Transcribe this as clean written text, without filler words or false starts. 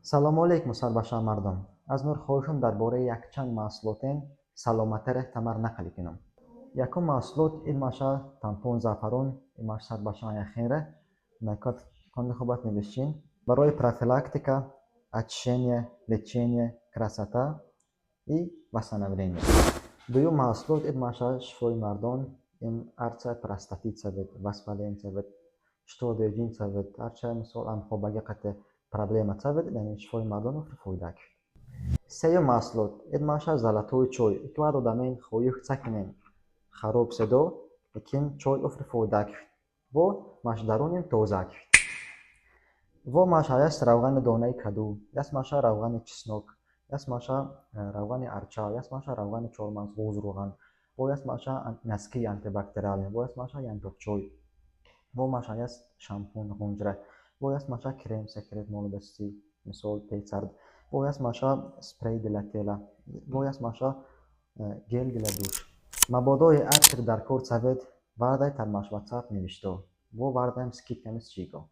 Салому алейкум, сарбаша мардум. Аз нур хоҳишум дар бораи якчанд маҳсулотен саломатаре тамар нақл кунам. Якум маҳсулот ин маша тампон заъфарон, ин маш сарбаша яхинре накат конди хубат навишчин. Барои профилактика, очищение, лечение, красота и восстановление. Дуюм маҳсулот ин маша шифои мардон, ин арча простатит савед, воспаление савед, штодеҷин савед, арча мисол амхобаги қате проблема савед, ин шифои мардон фоида. Сеюм маҳсулот ин маша золотой чой, ки баъд одамин хоҳиш цакунем хароб седо, лекин чой офри фоида во маш даруним тоза. Во маша яст равғани донаи каду, яст маша равғани чеснок, яст маша равғани арча, яст маша равғани чормағз, ғӯзруған, во яст маша носки антибактериальный, во яст маша янтоқчой, во маша яст шампун ғунҷра, во яст маша крем «Секрет молодости», мисол пецард, во яст маша спрей для тела, во яст маша гель для душ. Мабодои артр дар кор савед, вардай тармаш ватсап навишто, во вардаем скидка мис чиго.